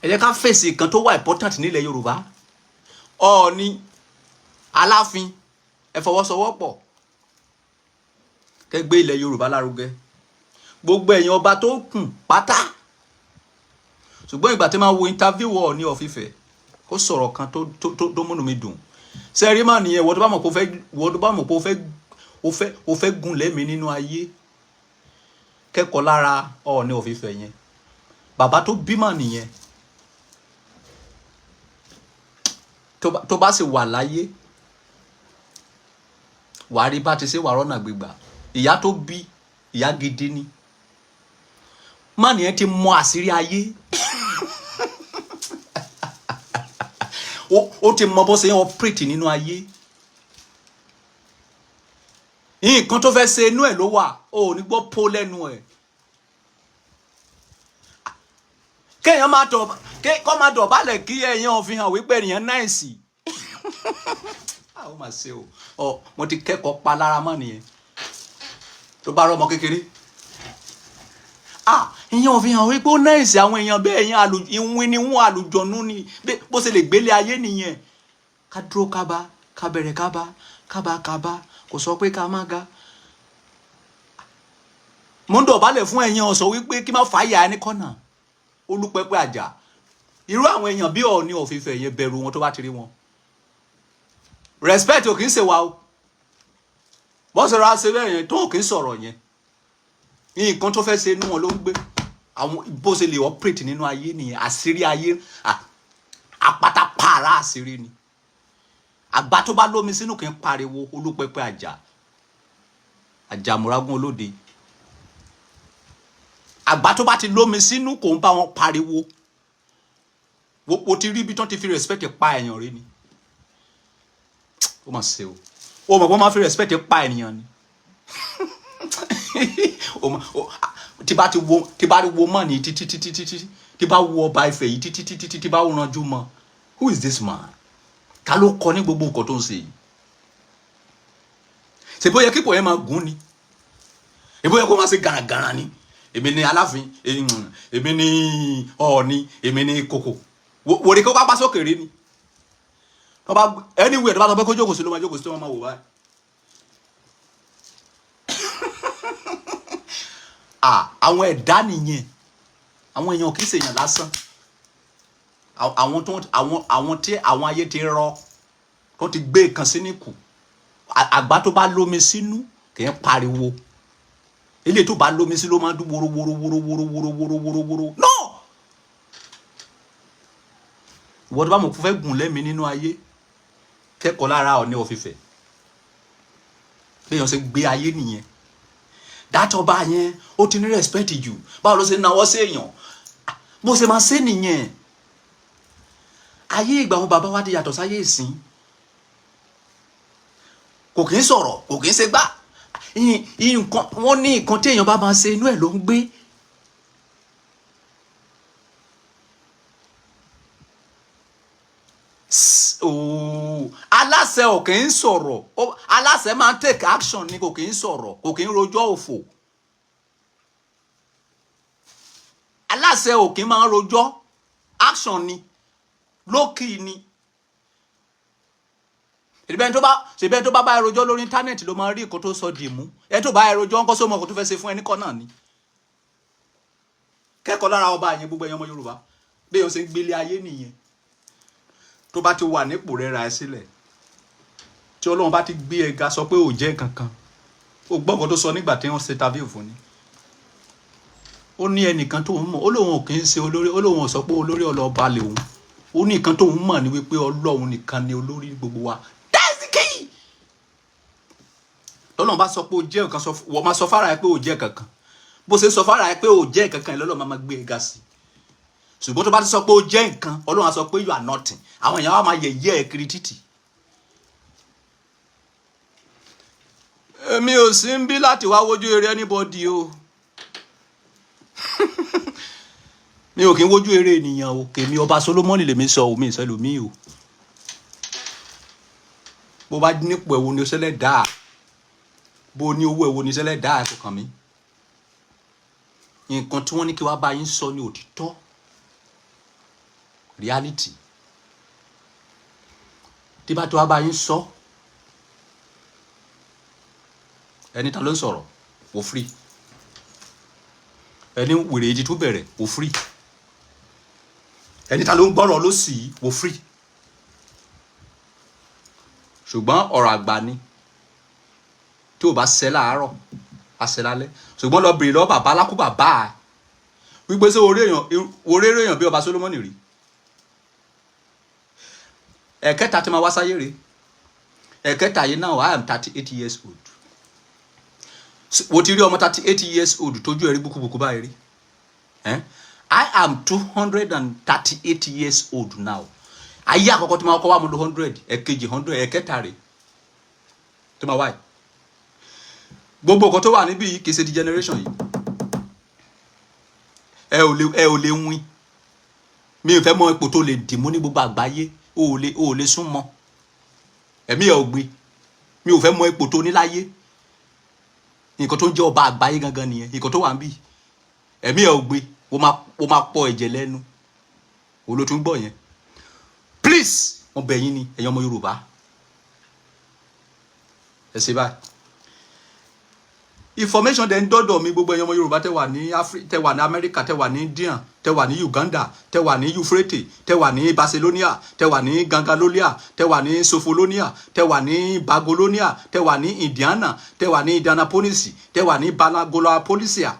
A: Ẹ jẹ́ ká fèsì nǹkan tó wà important nílẹ̀ Yorùbá. Ọọ̀ni, Aláàfin, ẹ fọwọ́sowọ́pọ̀ kẹ́ gbé ilẹ̀ Yorùbá lárugẹ, gbogbo ẹ̀yin ọba tó kù pátá. Ṣùgbọ́n ìgbà tí máa wo interview Ọọ̀ni of Ifẹ̀, ó sọ̀rọ̀ kan tó múnú mi dùn. Sẹ́rí mà nìyẹn. Wọ́n tó bá mọ̀ pé o fẹ́ gùn lẹ́mìí nínú ayé, kẹ́kọ̀ọ́ lára Ọọ̀ni of Ifẹ̀ yẹn. Bàbá tó bímọ nìyẹn. Tó bá sì wà láyé, wàá rí bá ti ṣe wà rọ́nà gbígbà. Ìyá tó bí, ìyá gidi ni. Má nìyẹn ti mọ àṣírí ayé. Ó ti mọ bó ṣe ń operate nínú ayé. Nǹkan tó fẹ́ ṣe, inú ẹ̀ ló wà. Ó ní gbọ́ pó lẹ́nu ẹ̀. Kéèyàn máa dọ̀ kọ́ máa dọ̀bálẹ̀ kí èèyàn fi hàn wípé ènìyàn nice. Ó mà ṣe o. Ọ mo ti kẹ́kọ̀ọ́ pa lára mọ́ nìyẹn. Tó bá rọ́mọ kékeré, ah, ìyẹn ò fi hàn wípé ó nice. Àwọn èèyàn bẹ́ẹ̀ yẹn, ìwìn ni wọ́n, àlùjọ̀nú ni. Bó ṣe lè gbélé ayé nìyẹn. Ká dúró, kábà ká bẹ̀rẹ̀, kábà kábà kábà, kò sọ pé ká má ga. Mo ń dọ̀bálẹ̀ fún ẹ̀yin ọ̀sọ̀ wípé kí má fàáyà ní kọ́nà olúpẹpẹ àjà. Irú àwọn èèyàn bí Ọọ̀ni of Ifẹ̀ yẹn, bẹ̀rù wọn tó bá ti rí wọn. Respect ò kì í ṣe wa o. Bọ́sẹ̀ ra ṣe bẹ́ẹ̀ yẹn tó ò kì í sọ̀rọ̀ yẹn, nǹkan tó fẹ́ ṣe inú wọn ló ń gbé. Àwọn bó ṣe lè operate nínú ayé nìyẹn. Àṣírí ayé, àpáta pààrà àṣírí ni. Àgbà tó bá lómi sínú kì í pariwo. Olúpẹpẹ àjà, àjàmúrágún olóde. Àgbà tó bá ti lómi sínú kò ń bá wọn pariwo. Wo ti rí ibi tó ti fi respect pa èèyàn rí ni. Ó mà ṣe o. Ó mọ̀ pé wọ́n máa fi respect pa ènìyàn ni. Ó mọ̀ tí bá ti wo mọ̀ ní títí títí títí, tí bá wo ọba Ifẹ̀ yìí títí títí títí, tí bá wo ranjú mọ́, who is this man? Ká ló kọ ní gbogbo nǹkan tó ń ṣe yìí? Ṣe bó yẹ kíkọ yẹn máa gùn ni? Èbó yẹ kó máa ṣe gàràgàrà ni? Èmi ni Aláàfin, èmi ni Ọọ̀ni, èmi ni kòkò wòrè kó pápá sókè rí ni. Tó bá anywhere, tó bá sọ pé kó jókòó sí, ló máa jókòó sí, tó máa wò báyìí. Ah, àwọn ẹ̀dá nìyẹn. Àwọn èèyàn kì í ṣèyàn lásán. Àwọn tó àwọn tí àwọn ayé ti rọ, tó ti gbé nǹkan sí níkù. Àgbá tó bá lómi sínú kì í pariwo. Eléyìí tó bá lómi sí ló máa ń dún woro woro woro woro woro woro woro woro. No, ìwọ tó bá mọ̀ kó fẹ́ gùn lẹ́mìí nínú ayé, kẹ́kọ̀ọ́ lára Ọọ̀ni of Ifẹ̀. Béèyàn ṣe gbé ayé nìyẹn. Dátọba yẹn, ó ti ní respect jù. Báwo ló ṣe náwó sí èèyàn? Bó ṣe máa ṣe nìyẹn. Ayé ìgbà àwọn bàbá wa ti yàtọ̀ sáyé ìsìn. Kò kì í sọ̀rọ̀, kò kì í ṣe gbá nǹkan. Wọ́n ní nǹkan tí èèyàn bá máa ṣe, inú ẹ̀ ló ń gbé. Ooo, aláṣẹ ò kì í sọ̀rọ̀. Aláṣẹ máa ń take action ni, kò kì í sọ̀rọ̀, kò kì í rojọ́ òfò. Aláṣẹ ò kì í máa ń rojọ́, action ni, lókì ni. Ṣèbí ẹni tó bá bá ẹ rojọ́ lórí íńtánẹ́ẹ̀tì ló máa rí nǹkan tó sọ dì mú. Ẹni tó bá ẹ rojọ́ ńkọ́? Sómọ nǹkan tó fẹ́ ṣe fún ẹni kọ́ náà ni? Kẹ́kọ̀ọ́ lára ọba yẹn, gbogbo ẹ̀yàn ọmọ Yorùbá. Bí èèyàn ṣe ń gbélé ayé nìyẹn. Tó bá ti wà nípò rẹ̀, ra ẹ sílẹ̀. Tí Ọlọ́run bá ti gbé ẹ ga, sọ pé ò jẹ́ kankan. Ó gbọ́ nǹkan tó sọ nígbà tí wọ́n ṣe interview fún ni. Ó ní ẹnìkan tó ń mọ̀, ó lóun ò kì í ṣe olórí, ó lóun ò sọ pé olórí ọlọ́ba lòun. Ó ní nǹkan tóun mọ̀ ní wípé Ọlọ́run nìkan ni olórí gbogbo wa. That's the key. Tọ́lọ́run bá sọ pé ó jẹ́ nǹkan, sọ wọ́n máa sọ fára ẹ pé ó jẹ́ kankan. Bó ṣe sọ fára ẹ pé ó jẹ́ kankan, Ọlọ́run máa gbé ẹ ga sí. Ṣùgbọ́n tó bá ti sọ pé ó jẹ́ nǹkan, Ọlọ́run á sọ pé you are nothing. Àwọn èèyàn wa máa yẹ̀yẹ́ ẹ kiri títì. Èmi ò sí ń bí láti wá wojú eré anybody o. Mi ò kí ń wojú eré ènìyàn o. Kèmi ọba Solomoni lèmi sọ omi ìsẹlòmíì o. Bó bá nípò, ẹ̀wò ni o ṣẹlẹ̀ dáa. Bó ní owó, ẹ̀wò ni ṣẹlẹ̀ dáa. Kò kàn mí. Nǹkan tí wọ́n ní kí wàá bá yín sọ ní òtítọ́, reality. Tí bá tó wá bá yín sọ, ẹni ta ló ń sọ̀rọ̀, wò free. Ẹni wèrè yìí ti tún bẹ̀rẹ̀, wò free. Ẹni ta ló ń gbọ́rọ̀ ló sì, wò free. Ṣùgbọ́n ọ̀rọ̀ àgbà ni, tí o bá ṣẹ láàárọ̀, á ṣẹ lálẹ́. Ṣùgbọ́n lọ bèrè lọ́wọ́ bàbá alákùbà bá a wípé ṣé orí èèyàn, orí èèyàn bí ọba Solomoni rí? Ẹ̀kẹta tí máa wá sáyé rèé. Ẹ̀kẹta yìí náà, I am 38 years old. Wo ti rí ọmọ 38 years old tójú ẹ̀rí búkúbùkú báyìí rí? Eh? I am 238 years old now. Ayé àkọ́kọ́ tí máa kọ́ wá, mo lo 100, ẹ̀kejì 100, ẹ̀kẹta rèé tó máa wáyé. Gbogbo nǹkan tó wà níbí yìí kì í ṣe di generation yìí. Ẹ ò lè win. Mi ò fẹ́ mọ ipò tó lè dìmú ní gbogbo àgbáyé. O ò lè súnmọ́, ẹ̀mí ẹ̀ ò gbé. Mi ò fẹ́ mọ ipò tó ní láyé. Nǹkan tó ń jẹ́ ọba àgbáyé gangan nìyẹn. Nǹkan tó wà níbí, ẹ̀mí ẹ̀ ò gbé. O máa pọ̀ ẹ̀jẹ̀ lẹ́nu o ló tún gbọ́ yẹn. Please, wọ́n bẹ̀ yín ni, ẹ̀yin ọmọ Yorùbá, ẹ ṣe báyìí. Information dẹ̀ ń dọ́dọ̀ mi. Gbogbo ẹ̀yin ọmọ Yorùbá tẹ́ wà ní Afri, tẹ́ wà ní Amẹ́ríkà, tẹ́ wà ní India, tẹ́ wà ní Uganda, tẹ́ wà ní Euphrates, tẹ́ wà ní Barcelona, tẹ́ wà ní Gangalolia, tẹ́ wà ní Sofolonia, tẹ́ wà ní Bagolonia, tẹ́ wà ní Indiana, tẹ́ wà ní Indianapolis, tẹ́ wà ní Banagolapolisia,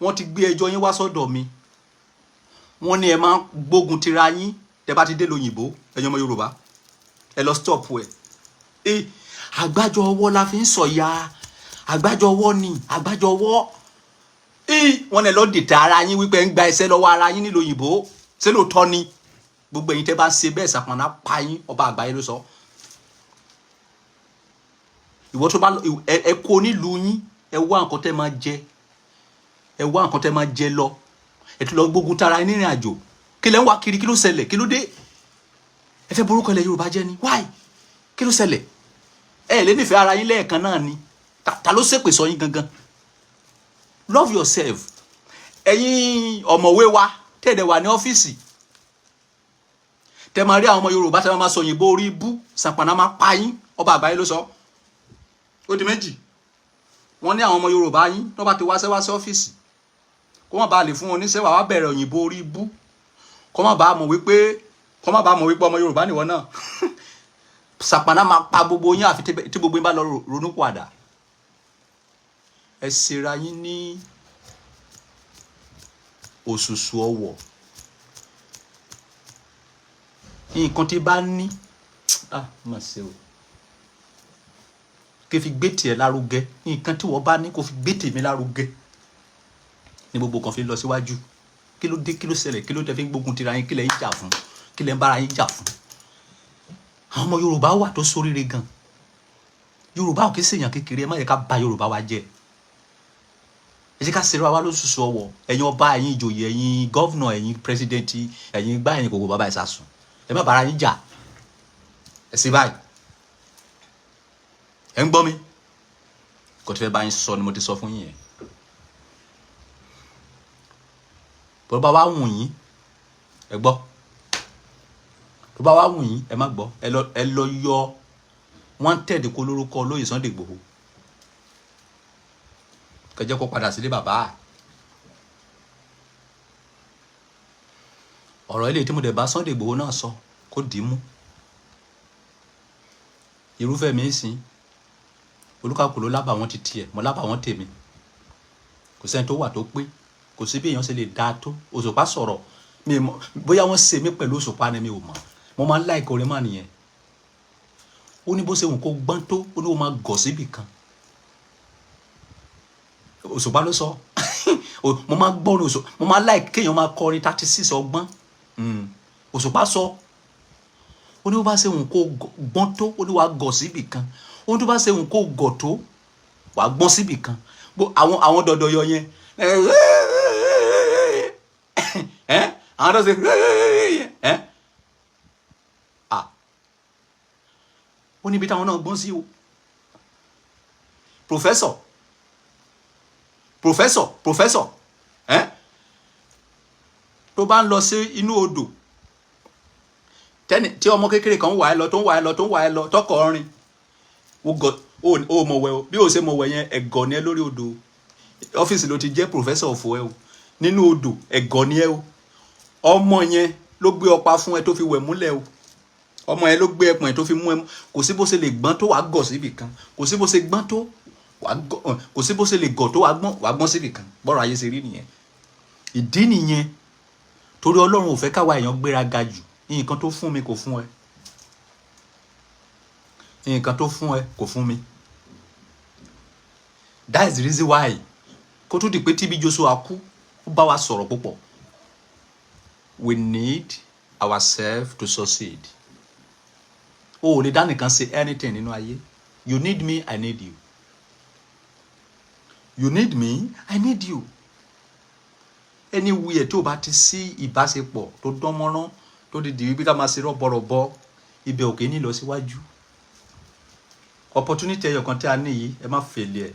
A: wọ́n ti gbé ẹjọ́ yín wá sọ́dọ̀ mi. Wọ́n ní ẹ máa gbógun tira yín tẹ́ bá ti dé lóyìnbó. Ẹ̀yin ọmọ Yorùbá, ẹ lọ stop ẹ. Ẹ àgbájọ ọwọ́ la fi ń sọ̀yà. Àgbájọ ọwọ́ ni àgbájọ ọwọ́. Wọ́n ní lọ dìtẹ̀ ara yín, wípé ń gba ẹsẹ̀ lọ́wọ́ ara yín nílùú òyìnbó. Ṣé lóòótọ́ ni? Gbogbo ẹ̀yin tẹ́ bá ṣe bẹ́ẹ̀, sàpọ̀nà pa yín. Ọba àgbáyé ló sọ. Ìwọ tó bá ẹ kó nílùú yín, ẹ wá nǹkan tẹ́ máa jẹ, ẹ wá nǹkan tẹ́ máa jẹ lọ. Ẹ tún lọ gbógun tara ẹ nírìn àjò. Kí lẹ ń wá kiri? Kí ló ṣẹlẹ̀? Kí ló dé? Ẹ fẹ́ borúkọ ilẹ̀ Yorùbá jẹ́ ni? Why? Kí ló ṣẹlẹ̀? Ẹ lè nífẹ̀ẹ́ ara yín lẹ́ẹ̀kan náà ni. Ta ló ṣèpè sọ yín gangan? Love yourself. Ẹ̀yin ọ̀mọ̀wé wa tẹ̀dẹ̀ wà ní ọ́fíìsì, tẹ máa rí àwọn ọmọ Yorùbá tẹ máa sọ òyìnbó orí ibú, sàpànà máa pa yín. Ọba àgbáyé ló sọ. Ó di méjì. Wọ́n ní àwọn ọmọ Yorùbá yín tó bá ti wáṣẹ́ wá sí ọ́fíìsì, kó má bàa lè fún wọn níṣẹ́, wàá wá bẹ̀rẹ̀ òyìnbó orí ibú, kó má bàa mọ̀ wípé ọmọ Yorùbá nìwọ náà. Sàpànà máa pa gbogbo yín, àfi tí gbogbo yín bá lọ ronú padà. Ẹ ṣera yín ní òṣùṣù ọwọ̀. Nǹkan tí bá ní, ah, má ṣe o, kí fi gbé tiẹ̀ lárugẹ. Nǹkan tí wọ́n bá ní, kó fi gbé tèmi lárugẹ ní gbogbo kan fi lọ síwájú. Kí ló dé? Kí ló ṣẹlẹ̀? Kí ló tẹ fi ń gbógun tira yín? Kí lẹ ń jà fún? Kí lẹ ń bára yín jà fún? Àwọn ọmọ Yorùbá wà tó sóríire gan. Yorùbá ò kí ṣèyàn kékeré. Ẹ má yẹ ká bà Yorùbá wa jẹ́. Ẹ jẹ́ ká ṣeré wa lóṣooṣù ọwọ́. Ẹ̀yin ọba, ẹ̀yin ìjòyè, ẹ̀yin governor, ẹ̀yin president, ẹ̀yin gbá, ẹ̀yin kòkò bàbá ìsàsùn, ẹ má bára yín jà. Ẹ ṣe báyìí. Ẹ ń gbọ́ mi? Kò tí fẹ́ bá yín sọ ni mo ti sọ fún yín yẹn. Bó bá wá wù yín, ẹ gbọ́. Tó bá wá wù yín, ẹ má gbọ́. Ẹ lọ yọ wanted kó lórúkọ olóyè Sunday Igboho, kẹjẹ kó padà sílé bàbá. Ọ̀rọ̀ ilé tí mo dẹ̀ bá Sunday Igboho náà sọ, kó dì í mú. Irúfẹ́ mi ń sìn, olúkàkù ló lábàwọ́n ti tiẹ̀, mo lábàwọ́n tèmi. Kò sẹ́ni tó wà tó pé. Kò sí bí èèyàn ṣe lè dáa tó. Òṣùpá sọ̀rọ̀, mi mọ̀ bóyá wọ́n ṣe mí pẹ̀lú Òṣùpá ni, mi ò mọ̀. Mo máa ń láìka orin máa nìyẹn. Ó ní bó ṣe wù kó gbọ́n tó, ó ní ó máa gọ̀ síbì kan. Òṣùpá ló sọ. Mo máa gbọ́rin Òṣùpá, mo máa láìka kéèyàn máa kọrin 36 ọgbọ́n. Òṣùpá sọ, ó ní bó bá ṣe wù kó gbọ́n tó, ó ní wàá gọ̀ síbì kan. Ó ní tó bá ṣe wù kó gọ̀ tó, wàá gbọ́n síbì kan. Àwọn dọ̀dọ̀yọ yẹn, àwọn tó ṣe ẹ, ah, ó níbi táwọn náà gbọ́n sí o. Professor, professor, professor, ẹ tó bá ń lọ sí inú odò, tẹ́ni tí ọmọ kékeré kan ń wà ẹ́ lọ, tó ń wà ẹ́ lọ, tó ń wà ẹ́ lọ, tọkọ̀ ọrin ó mọ̀ wẹ̀ o. Bí o ṣe mọ̀ wẹ̀ yẹn, ẹ̀gọ́ ni ẹ lórí odò. Ọ́fíìsì ló ti jẹ́ professor ọ̀fọ̀ ẹ o. Nínú odò, ẹ̀gọ́ ni ẹ o. Ọmọ yẹn ló gbé ọ̀pá fún ẹ tó fi wẹ̀ múlẹ̀ o. Ọmọ yẹn ló gbé ẹpọ̀n ẹ̀ tó fi mú ẹ. Kò sí bó ṣe lè gbọ́n tó, wàá gọ̀ síbì kan. Kò sí bó ṣe gbọ́n tó, wàá gọ̀. Kò sí bó ṣe lè gọ̀ tó, wàá gbọ́n, wàá gbọ́n síbì kan. Bọ́rọ̀ ayé ṣe rí nìyẹn. Ìdí nìyẹn, torí Ọlọ́run ò fẹ́ káwa èèyàn gbéraga jù. Nǹkan tó fún mi kò fún ẹ, nǹkan tó fún ẹ kò fún mi. That is the reason why kó tó di pé TB Joshua kú, ó bá wa sọ̀rọ̀ púpọ̀. We need ourselves to succeed. O ò lè dá nìkan ṣe anything nínú ayé. You need me, I need you. You need me, I need you. Anywhere tí o bá ti sí ìbáṣepọ̀ tó dán mọ́rán, tó di di wípé ká máa ṣe rọ́bọrọ̀bọ, ibẹ̀ òkè ní lọ síwájú. Opportunity ẹyọ kan tí a ní yìí, ẹ má fail ẹ,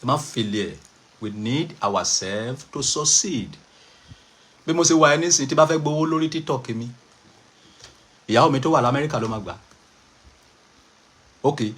A: ẹ má fail ẹ. We need ourselves to succeed. Bí mo ṣe wà ẹ nísìnyí, tí bá fẹ́ gbowó lórí TikTok mi, ìyàwó mi tó wà lamẹ́ríkà ló máa gbà. Ok,